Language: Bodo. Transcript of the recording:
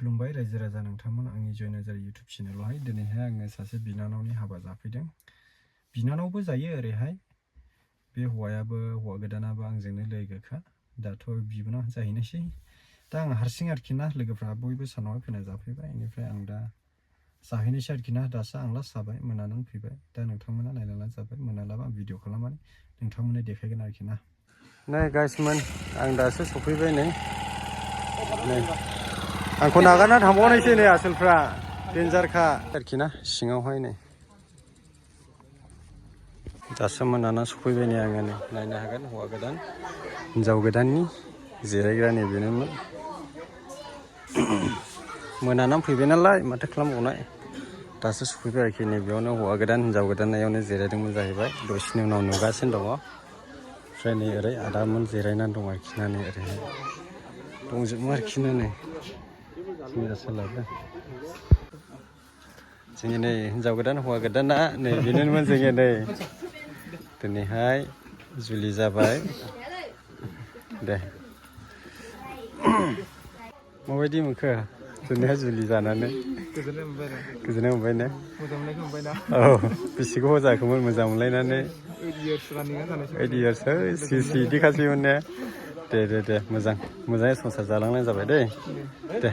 खुलुमबाय रायजो राजा नोंथांमोन आंनि जय नार्जारि इउटुब चेनेलावहाय दिनैहाय आङो सासे बिनानावनि हाबा जाफैदों। बिनानावबो जायो ओरैहाय बे हौवायाबो हौवा गोदानाबो आंजोंनो लोगोखा दाथ' बिबोनां जाहैनोसै दा आं हारसिं आरोखि ना लोगोफ्रा बयबो सानावहाय फैना जाफैबाय बेनिफ्राय आं दा जाहैनोसै आरोखि ना दासो आं लास्ट जाबाय मोनानानै फैबाय दा नोंथांमोना नायनानै जाबाय मोनालाबा आं भिडिअ खालामनानै नोंथांमोननो देखायगोन आरोखि ना। नै गाइसमोन आं दासो सफैबाय नै आंखौ नागारना थांबावनायसै नै आसोलफ्रा डेन्जारखा आरोखि ना सिङावहाय नै दासो मोनाना सफैबाय नै आङो नै नायनो हागोन हौवा गोदान हिन्जाव गोदाननि जिरायग्रा नै बेनोमोन मोनानानै फैबाय नालाय माथो खालामबावनाय दासो सफैबाय आरोखि नै बेयावनो हौवा गोदान हिन्जाव गोदाननायावनो जिरायदोंमोन जाहैबाय दसेनि उनाव नुगासिनो दङ। ओमफ्राय नै ओरै आदामोन जिरायनानै दं आरोखि ना नै ओरैहाय दंजोबो आरोखि ना नै जोङो नै हिन्जाव गोदान हौवा गोदाना नै बेनोमोन जोङो नै दिनैहाय जुलि जाबाय दे माबायदि मोनखो दिनैहाय जुलि जानानै गोजोननाय मोनबाय ने औ बेसे गोबाव जाखोमोन मोजां मोनलायनानै 8 years सिसि इदिखासैमोन ने दे मोजाङै संसार जालांनाय जाबाय दै दे।